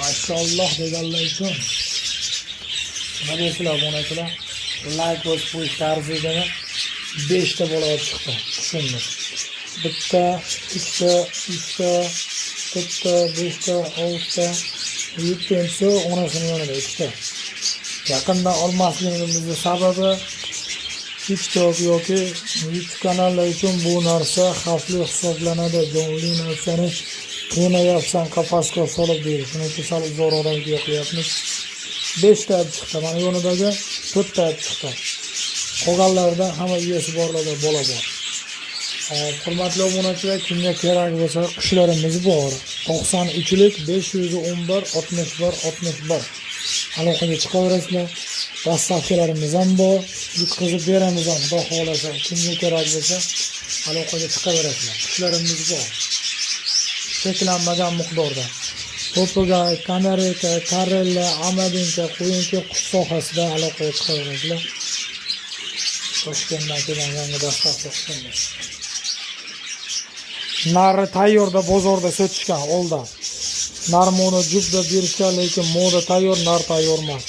Mashalloh deganlar uchun. Nima deysizlar, obunachilar? Layk bosib qo'yishga arziydimi? 5 ta bola olib chiqdi qushimiz. Bitta, ikkita, uchta, to'rtta, beshta, oltita, yettinchisi onasini yonida ikkita. Yaqindan olmasligimizni sababi TikTok yoki YouTube kanallar uchun bu narsa xavfli hisoblanadi. Jonli narsani qiynayapsan qafasga solib deydi. Shuning uchun sal uzoqroqdan video qilyapmiz. 5 ta olib chiqdi. Mana yonidagi 4 ta olib chiqdi. Qolganlarida hamma uyasi borlarda bola bor. Hop, hurmatli obunachilar, kimga kerak bo'lsa, qushlarimiz bor. 93lik 511 61 61. Aloqaga chiqaverasizlar. Доставка larimiz ham bor. Yetkazib beramiz ham, xudo xohlasa. Kimga kerak bo'lsa, aloqaga chiqaverasizlar. Qushlarimiz bor. Cheklanmagan miqdorda. Попугай, канарейка, karella, amadinka, qo'yinki qush sohasida aloqaga chiqaverasizlar. Toshkentdan kelgan yangi доставка qushimiz. Nari tayyorda bozorda sotishgan olda. Nar moda jup deb berishgan, lekin moda tayyor, nar tayyor emas.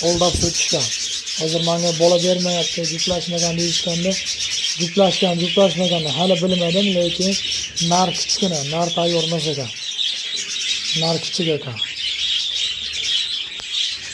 Aldab sotishgan. Hozir menga bola bermayapti, juplashmagan deyishganda, juplashgan, juplashmagan hali bilmadim, lekin nar kichkina, nar tayyor emas ekan. Nar kichik ekan.